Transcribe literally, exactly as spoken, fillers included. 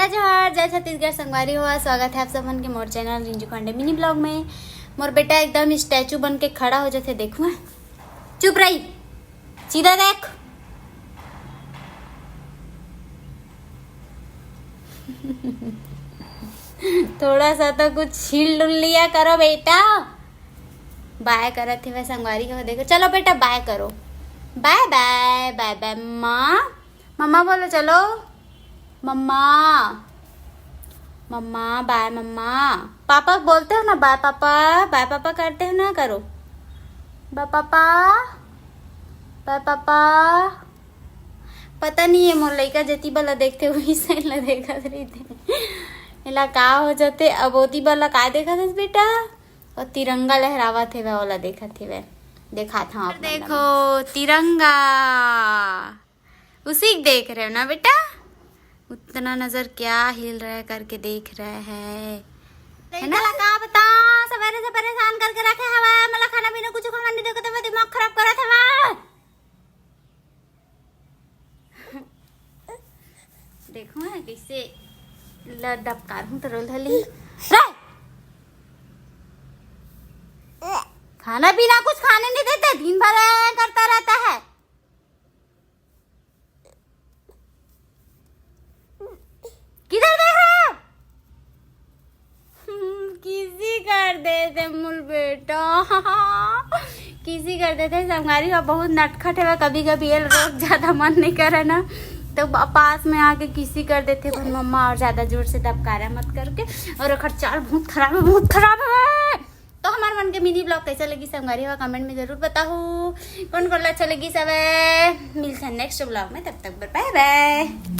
जोहार, जय छत्तीसगढ़ संगवारी हो, स्वागत है आप सबन के मोर चैनल रिंजू खंडे मिनी ब्लॉग में। मोर बेटा एकदम स्टैचू बन के खड़ा हो जाथे, देखो, चुप रही, सीधा देख। थोड़ा सा तो कुछ छील डुल लिया करो बेटा। बाय करत हे वह संगवारी हो, देखो, चलो बेटा बाय करो, बाय बाय, बाय बाय माँ। मम्मा बोलो, चलो मम्मा, मम्मा, बाय मम्मा। पापा बोलते हो ना बाय पापा, बाय पापा करते हो ना, करो बाय पापा, बाय पापा। पता नहीं है मोर लइका जती बला देखते वही साइड ला देखत रहिथे। एला का हो जाते, अब ओती बला का देखत हस बेटा? और तिरंगा लहरावत हेवय, ओला देखत हेवय। देखात हूँ आप मन ला देखो, मैं। तिरंगा उसी के देख रहे हो ना बेटा? उतना नजर क्या हिल रहा है करके देख रहा है, है ना? लइका ला का बता, सवेरे से परेशान करके रखे हवा, मला खाना पीना कुछ खावा नहीं देते, दिमाग खराब करत हवा। देखो ना कैसे ल-, डबकार हूँ तो रोल हली। रे! खाना पीना कुछ खाने नहीं देते, दिन भर ऐं करता रहता है। किधर देख रहे हो? हम्म, किसी कर देते मुल बेटा। किसी कर देते संगवारी हो, बहुत नटखट है, कभी कभी ये रोज ज्यादा मन नहीं करे ना, तो ब-, पास में आके किसी कर देते पर मम्मा और ज्यादा जोर से दबकारा मत करके। और ओकर चाल बहुत खराब है, बहुत खराब है। तो हमार मन के मिनी ब्लॉग कैसा लगी संगवारी हो, कमेंट में जरूर बताओ कौन कौन अच्छा लगी सब। मिलते हैं नेक्स्ट ब्लॉग में, तब तक बाय बाय।